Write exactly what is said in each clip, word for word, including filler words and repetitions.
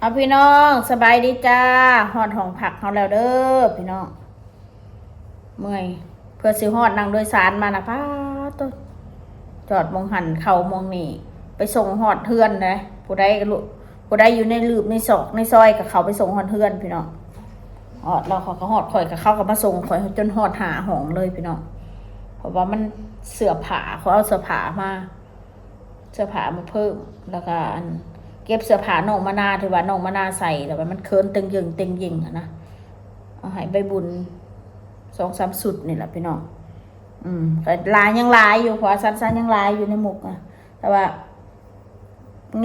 เอาพี่น้องสบายดีจ้า ฮอดห้องพักเฮาแล้วเด้อพี่น้อง เมื่อย เพื่อสิฮอดนั่งโดยสารมานะ ป๊าดโต จอดหม่องหั่นเข้าหม่องนี่ ไปส่งฮอดเฮือนนะ ผู้ใดก็รู้ ผู้ใดอยู่ในหลืบในซอกในซอยก็เข้าไปส่งฮอดเฮือนพี่น้อง ฮอดแล้วเขาก็ฮอด ข่อยก็ เขาก็มาส่งข่อยจนฮอดหาห้องเลยพี่น้อง เพราะว่ามันเสื้อผ้า เขาเอาเสื้อผ้ามา เสื้อผ้ามาเพิ่ม แล้วก็อันเก็บเสื้อผ้าน้องมานา ที่ว่าน้องมานาใส่แล้วมันเคินเต็งเยิงเต็งเยิงอะนะ เอาให้ใบบุญสองสามชุดนี่แหละพี่น้อง อืม ก็หลายยังหลายอยู่ เพราะว่าซันซันยังหลายอยู่ในหมกอะ แต่ว่า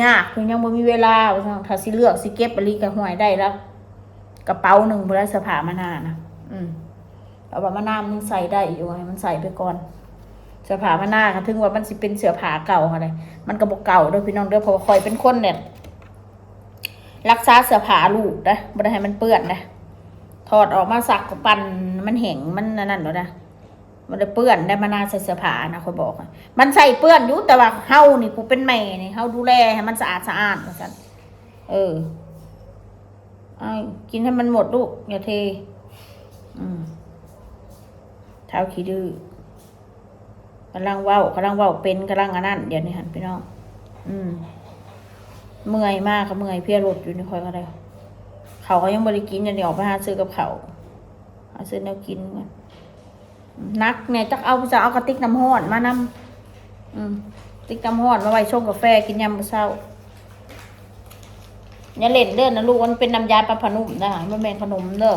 ยากคือยังบ่มีเวลาว่าซั่น ถ้าสิเลือกสิเก็บอีหลีก็ห่วยได้แล้ว กระเป๋าหนึ่งบ่ได้เสื้อผ้ามานานะ อืม เอาว่ามานามันยังใส่ได้อยู่ ให้มันใส่ไปก่อน เสื้อผ้ามานาก็ถึงว่ามันสิเป็นเสื้อผ้าเก่าหั่นแหละ มันก็บ่เก่าเด้อพี่น้องเด้อ เพราะว่าข่อยเป็นคนเนี่ย รักษาเสื้อผ้าลูกนะ บ่ได้ให้มันเปื้อนนะ ถอดออกมาซักก็ปั่น มันแห้ง มันอันนั้นแล้วนะ มันได้เปื้อนได้มานาใส่เสื้อผ้านะ ข่อยบอกอะ มันใส่เปื้อนอยู่ แต่ว่าเฮานี่ผู้เป็นแม่นี่ เฮาดูแลให้มันสะอาดสะอ้านว่าซั่น เออ เอากินให้มันหมดลูก อย่าเท อืม เท้าขี้ดื้อ กำลังเว้ากำลังเว้าเป็น กำลังอันนั้น เดี๋ยวนี้หั่นพี่น้อง อืม เมื่อยมากก็เมื่อย เพลียรถอยู่นี่ ข่อยก็ได้ เขาก็ยังบ่ได้กิน เดี๋ยวนี้ออกไปหาซื้อกับเขาว หาซื้อแนวกินก่อน หนักแน่ จักเอา จะเอากระติกน้ำร้อนมานำ อืม กระติกน้ำร้อนมาไว้ชงกาแฟกินยามมื้อเช้า อย่าเล่นเด้อนะลูก มันเป็นน้ำยาปรับผ้านุ่มนะ มันแม่นขนมเด้อ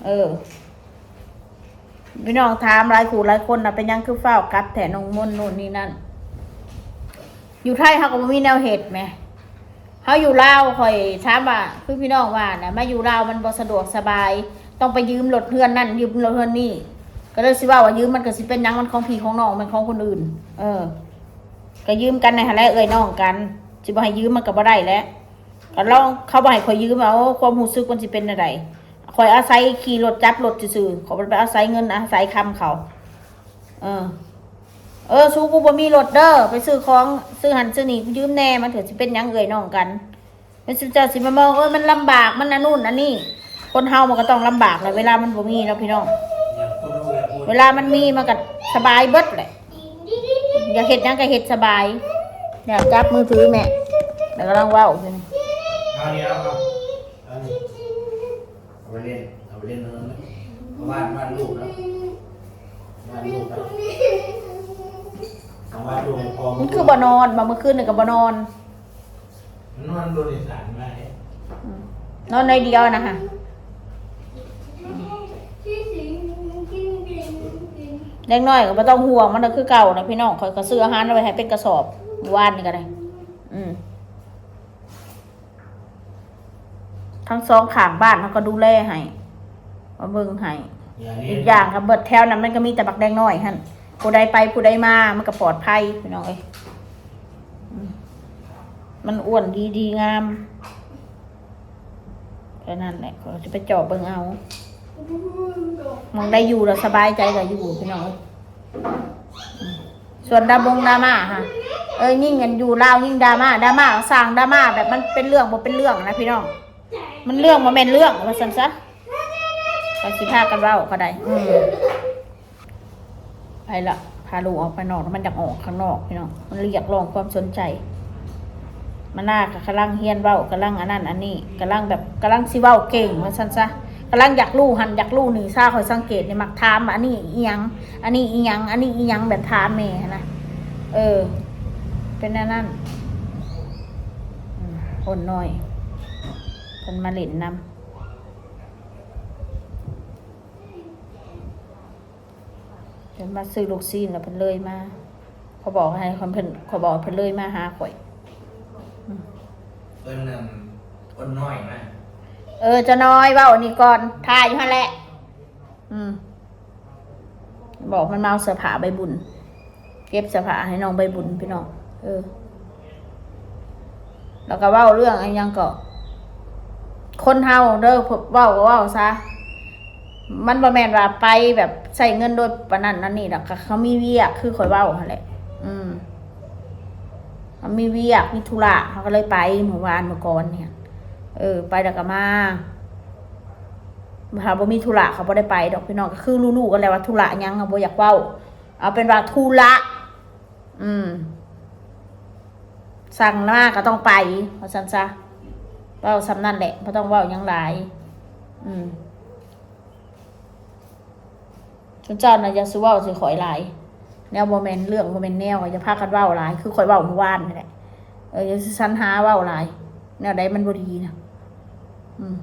เออ พี่น้องถามหลายคู่หลายคนนะ เป็นหยังคือฟ้าวกลับแท้น้องมนต์นู่นนี่นั่น อยู่ไทยเขาก็บ่มีแนวเฮ็ดแหม เฮาอยู่ลาว ข่อยถามว่า คือพี่น้องว่านะ มาอยู่ลาวมันบ่สะดวกสบาย ต้องไปยืมรถเฮือนนั่น ยืมรถเฮือนนี่ ก็เลยสิเว้าว่ายืมมันก็สิเป็นหยัง มันของพี่ของน้อง มันของคนอื่น เออ ก็ยืมกันในหั่นแหละ เอื้อยน้องกัน สิบ่ให้ยืมมันก็บ่ได้แหละ ก็ลอง เขาบ่ให้ข่อยยืม เอาความรู้สึกมันสิเป็นจั่งใด ข่อยอาศัยขี่รถจับรถซื่อๆ ข่อยบ่ได้ไปอาศัยเงินอาศัยคำเขา เออ เออ สู้กูบ่มีรถเด้อ ไปซื้อของ ซื้อหั่นซื้อนี่ ยืมแน่ มันก็สิเป็นหยัง เอื้อยน้องกัน มันสิ เจ้าสิมามอง เออ มันลำบาก มันอันนู่นอันนี่ คนเฮามันก็ต้องลำบากแหละ เวลามันบ่มีเนาะพี่น้อง เวลามันมีมันก็สบายเบิดแหละ อยากเฮ็ดหยังก็เฮ็ดสบาย อยากจับมือถือแม่ แล้วกำลังเว้าอยู่นี่ เอาเดี๋ยวเอา เอานี่ เอาไปเล่น เอาไปเล่นตรงนั้นนะ เอาวาด วาดรูปแล้ว วาดรูปแล้ว เอาวาดรูปให้พ่อ มันคือบ่นอน บ่ เมื่อคืนนี่ก็บ่นอน มันนอนบนอีสานมาเนี่ย อืม นอนน้อยเดียวนะคะ เด็กน้อยก็บ่ต้องห่วง มันก็คือเก่านะพี่น้อง ข้อยก็ซื้ออาหารเอาไว้ให้เป็นกระสอบ วานนี่ก็ได้ อืม ทั้งสองข้างบ้านเขาก็ดูแลให้ มาเบิ่งให้ อย่าเล่น อีกอย่างก็เบิดแถวนั้นมันก็มีแต่บักแดงน้อยหั่น ผู้ใดไปผู้ใดมามันก็ปลอดภัยพี่น้องเอ้ย อืม มันอ้วนดีดีงาม แค่นั้นแหละ เขาจะไปเจาะเบิ่งเอา มองได้อยู่แล้วสบายใจก็อยู่พี่น้องเอ้ย อืม ส่วนดราบงดราม่าฮะ เอ้ย ยิ่งกันอยู่ลาวยิ่งดราม่า ดราม่าสร้างดราม่าแบบมันเป็นเรื่องบ่เป็นเรื่องนะพี่น้อง มันเรื่องบ่แม่นเรื่อง ว่าซั่นซะ เขาสิพากันเว้าก็ได้ อืม ไปละ พาลูกออกไปนอก มันอยากออกข้างนอกพี่น้อง มันเรียกร้องความสนใจ มานาก็กำลังเฮียนเว้ากำลังอันนั้นอันนี้กำลังแบบกำลังสิเว้าเก่ง ว่าซั่นซะ กำลังอยากรู้หั่นอยากรู้นี่ ซาข่อยสังเกตนี่มักถามว่าอันนี้อีหยัง อันนี้อีหยัง อันนี้อีหยัง แบบถามแม่หั้นนะ เออ เป็นแนวนั้น อืม คนน้อย เพิ่นมาเล่นนำ เพิ่นมาซื้อลูกชิ้นแล้วเพิ่นเลยมา เขาบอกให้เพิ่น เขาบอกเพิ่นเลยมาหาข่อย อืม เพิ่นนั่นคนน้อยมา เออ เจ้าน้อยเว้าอันนี้ก่อน ถ่ายอยู่หั่นแหละ อืม บอกมันมาเอาเสื้อผ้าใบบุญ เก็บเสื้อผ้าให้น้องใบบุญพี่น้อง เออ แล้วก็เว้าเรื่องอันหยังก็ คนเฮาเด้อ เว้าก็เว้าซะ มันบ่แม่นว่าไปแบบใช้เงินโดยปานนั้นนั่นนี่ดอก ก็เขามีเวียกคือข่อยเว้าหั่นแหละ อืม เขามีเวียก มีธุระ เขาก็เลยไปเมื่อวานเมื่อก่อนเนี่ย เออ ไปแล้วก็มา ถ้าบ่มีธุระเขาบ่ได้ไปดอกพี่น้อง ก็คือรู้ๆกันแหละว่าธุระหยังอะ บ่อยากเว้า เอาเป็นว่าธุระ อืม สั่งมาก็ต้องไป ว่าซั่นซะ เว้าส่ำนั่นแหละ บ่ต้องเว้าหยังหลาย อืม ซุมเจ้าน่ะอย่าสิเว้าสิข้อยหลาย แนวบ่แม่นเรื่องบ่แม่นแนว อย่าพากันเว้าหลาย คือข้อยเว้าเมื่อวานนี่แหละ เออ อย่าสิสรรหาเว้าหลาย แนวใดมันบ่ดีนะ อืม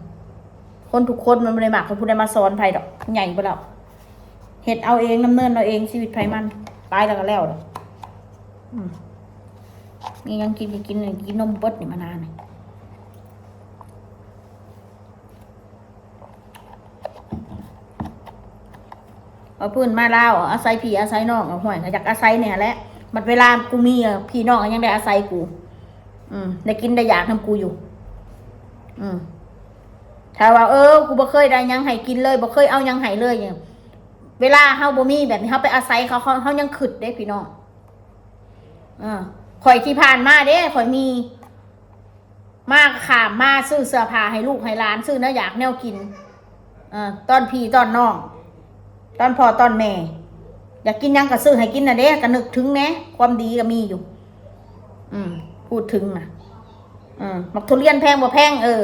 คนทุกคนมันบ่ได้มักให้ผู้ใดมาสอนไผดอก ใหญ่บ่แล้ว เฮ็ดเอาเอง ดำเนินเอาเอง ชีวิตไผมัน ตายแล้วก็แล้วดอก อืม มีหยังกินก็กิน กินนมเบิดนี่มานานนี่ เอาพื้นมาลาว อาศัยพี่อาศัยน้อง เอา ห้วย ก็อยากอาศัยเนี่ยแหละ บัดเวลากูมีอะ พี่น้องก็ยังได้อาศัยกู อืม ได้กินได้อยากนำกูอยู่ อืม ถ้าว่า เออ กูบ่เคยได้หยังให้กินเลย บ่เคยเอาหยังให้เลยเนี่ย เวลาเฮาบ่มีแบบนี้ เฮาไปอาศัยเขา เขา เฮายังคิดเด้พี่น้อง เออ ข้อยที่ผ่านมาเด้ ข้อยมี มาก็ข้ามมาซื้อเสื้อผ้าให้ลูกให้หลาน ซื้อแนวอยากแนวกิน เออ ตอนพี่ตอนน้อง ตอนพ่อตอนแม่ อยากกินหยังก็ซื้อให้กินน่ะเด้ ก็นึกถึงแหน่ ความดีก็มีอยู่ อืม พูดถึงน่ะ อืม บักทุเรียนแพงบ่แพง เออ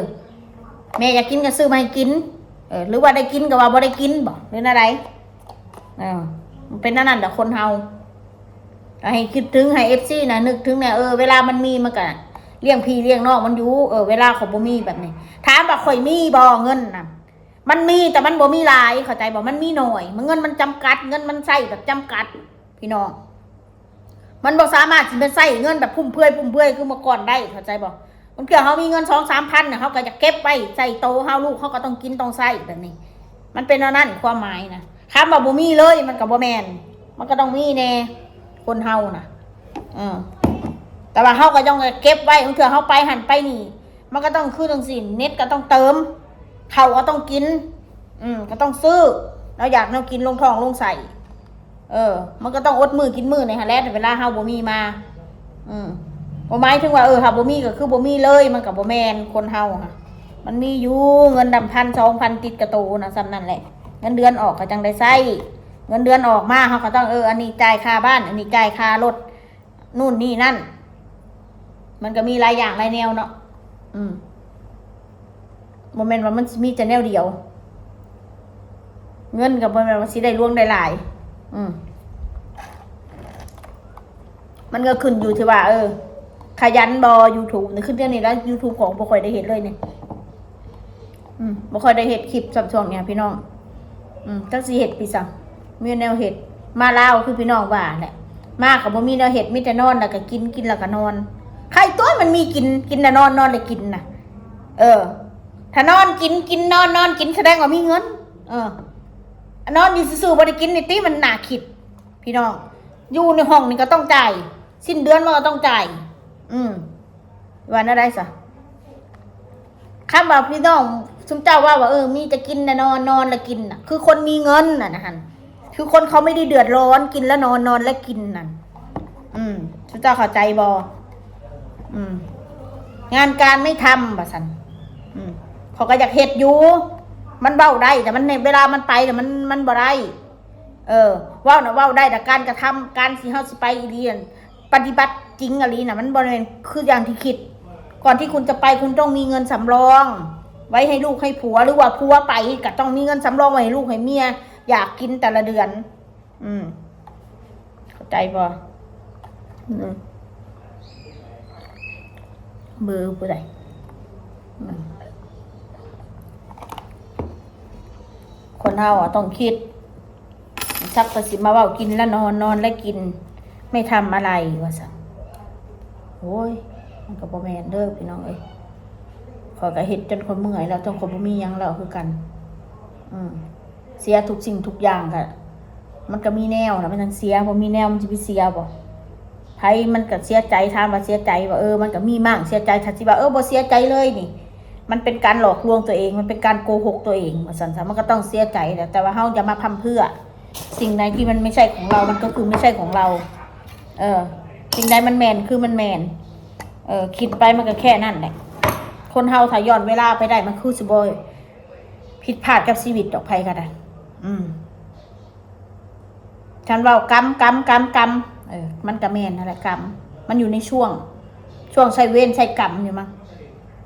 แม่อยากกินก็ซื้อมาให้กิน เออ หรือว่าได้กินก็ว่าบ่ได้กินบ่ หรือแนวใด เออ มันเป็นแนวนั้นแหละคนเฮา ก็ให้คิดถึง ให้ เอฟซี น่ะ นึกถึงเนี่ย เออ เวลามันมีมันก็เลี้ยงพี่เลี้ยงน้องมันอยู่ เออ เวลาข้อยบ่มีแบบนี้ ถามว่าข้อยมีบ่เงินน่ะ มันมีแต่มันบ่มีหลาย เข้าใจบ่ มันมีน้อย มัน เงินมันจำกัด เงินมันใช้แบบจำกัด พี่น้อง มันบ่สามารถสิไปใช้เงินแบบฟุ่มเฟือย ฟุ่มเฟือยคือเมื่อก่อนได้ เข้าใจบ่ บางเทื่อเฮามีเงินสองสามพันน่ะ เฮาก็จะเก็บไว้ใช้โตเฮา ลูกเฮาก็ต้องกินต้องใช้แบบนี้ มันเป็นแนวนั้นความหมายนะ คำว่าบ่มีเลยมันก็บ่แม่น มันก็ต้องมีแน่ คนเฮาน่ะ เออ แต่ว่าเฮาก็ต้องเก็บไว้ บางเทื่อเฮาไปหั่นไปนี่ มันก็ต้องคือจั่งซี้ เน็ตก็ต้องเติม ข้าวก็ต้องกิน อืม ก็ต้องซื้อ แนวอยากแนวกินลงท้องลงไส้ เออ มันก็ต้องอดมื้อกินมื้อในหั่นแหละ เวลาเฮาบ่มีมา อืม บ่หมายถึงว่า เออ ถ้าบ่มีก็คือบ่มีเลย มันก็บ่แม่น คนเฮาอะ มันมีอยู่ เงินดำพันสองพันติดกะโตนะ ส่ำนั่นแหละ เงินเดือนออกก็จั่งได้ใช้ เงินเดือนออกมาเฮาก็ต้อง เออ อันนี้จ่ายค่าบ้าน อันนี้จ่ายค่ารถ นู่นนี่นั่น มันก็มีหลายอย่างหลายแนวเนาะ อืม บ่แม่นว่ามันสิมีแต่แนวเดียว เงินก็บ่แม่นว่าสิได้หลวงได้หลาย อืม มันก็ขึ้นอยู่ที่ว่า เออ ขยันบ่ YouTube นี่ คือเดี๋ยวนี้แล้ว YouTube ของบ่ค่อยได้เฮ็ดเลยนี่ อืม บ่ค่อยได้เฮ็ดคลิปซ้ำช่วงเนี่ยพี่น้อง อืม จักสิเฮ็ดไปซ้ำ มีแนวเฮ็ด มาลาวคือพี่น้องว่าแหละ มาก็บ่มีแนวเฮ็ด มีแต่นอนแล้วก็กิน กินแล้วก็นอน ใครตัวมันมีกิน กินแล้วนอน นอนแล้วกินน่ะ เออ ถ้านอนกิน กินนอน นอนกิน แสดงว่ามีเงิน เออ นอนอยู่ซื่อๆ บ่ได้กินนี่ติ มันน่าคิด พี่น้อง อยู่ในห้องนี่ก็ต้องจ่าย สิ้นเดือนมันก็ต้องจ่าย อืม ว่าแนวใดซะ คำว่าพี่น้องซุมเจ้าว่าว่า เออ มีแต่กินน่ะนอน นอนแล้วกินน่ะ คือคนมีเงินน่ะนะหั่น คือคนเขาไม่ได้เดือดร้อน กินแล้วนอน นอนแล้วกินนั่น อืม ซุมเจ้าเข้าใจบ่ อืม งานการไม่ทำ ว่าซั่น อืม เขาก็อยากเฮ็ดอยู่ มันเว้าได้ แต่มันในเวลามันไปแต่มัน มันบ่ได้ เออ เว้าน่ะเว้าได้ แต่การกระทำ การสิเฮาสิไปอีหลีนั่น ปฏิบัติจริงอีหลีน่ะ มันบ่แม่นคืออย่างที่คิด ก่อนที่คุณจะไป คุณต้องมีเงินสำรอง ไว้ให้ลูกให้ผัว หรือว่าผัวไปก็ต้องมีเงินสำรองไว้ให้ลูกให้เมีย อยากกินแต่ละเดือน อืม เข้าใจบ่ อืม เบอร์ผู้ใด อืม คนเฮาอะต้องคิด สักก็สิมาเว้ากินแล้วนอน นอนแล้วกิน ไม่ทำอะไร ว่าซั่น โอ้ย มันก็บ่แม่นเด้อพี่น้องเอ้ย ข้อยก็เฮ็ดจนข้อยเมื่อยแล้ว จนข้อยบ่มีหยังแล้วคือกัน อืม เสียทุกสิ่งทุกอย่างก็ มันก็มีแนวนะ มันจั่งเสีย บ่มีแนวมันสิไปเสียบ่ ไผมันก็เสียใจ ถามว่าเสียใจบ่ เออ มันก็มีมั่งเสียใจ ถ้าสิว่า เออ บ่เสียใจเลยนี่ มันเป็นการหลอกลวงตัวเอง มันเป็นการโกหกตัวเอง ว่าซั่นซะ มันก็ต้องเสียใจแหละ แต่ว่าเฮาอย่ามาพร่ำเพรื่อ สิ่งใดที่มันไม่ใช่ของเรา มันก็คือไม่ใช่ของเรา เออ สิ่งใดมันแม่นคือมันแม่น เออ คิดไปมันก็แค่นั้นแหละ ข คนเฮาถ้าย้อนเวลาไปได้มันคือสิบ่ผิดพลาดกับชีวิตดอกไผก็ได้ อืม ฉันเว้ากรรมกรรมกรรมกรรม เออ มันก็แม่นนั่นแหละกรรม มันอยู่ในช่วง ช่วงใช้เวรใช้กรรมอยู่มั้ง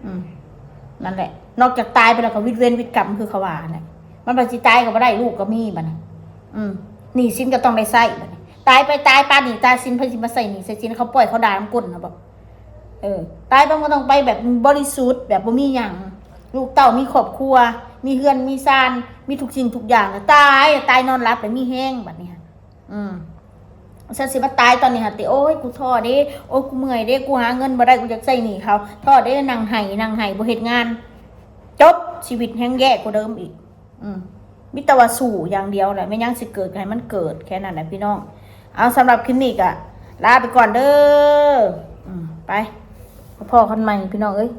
อืม นั่นแหละ นอกจากตายไปแล้วก็วิดเวรวิดกรรมคือเขาว่าแหละ มันไปสิตายก็บ่ได้ลูกก็มีบัดนี้ อืม หนี้สินก็ต้องได้ใช้บัดนี้ ตายไปตายปานนี้ตายสินไผสิมาใส่หนี้ใส่สิน เขาปล่อยเขาด่าน้ำก้นนะบอก เออ ตายไปมันก็ต้องไปแบบบริสุทธิ์แบบบ่มีหยัง ลูกเต้ามีครอบครัว มีเฮือนมีซาน มีทุกสิ่งทุกอย่าง ตายตายนอนหลับแล้วมีแฮงบัดนี้ อืม ฉันสิมาตายตอนนี้ฮะติ โอ้ย กูท้อเด้ โอ้ย กูเมื่อยเด้ กูหาเงินบ่ได้ กูอยากใช้หนี้เขา ท้อเด้ นั่งไห้นั่งไห้บ่เฮ็ดงาน จบ ชีวิตแฮงแย่กว่าเดิมอีก อืม มีแต่ว่าสู้อย่างเดียวแหละ แม่นหยังสิเกิดก็ให้มันเกิด แค่นั้นแหละพี่น้อง เอา สำหรับคลิปนี้ก็ลาไปก่อนเด้อ อืม ไป พ้อกันใหม่พี่น้องเอ้ย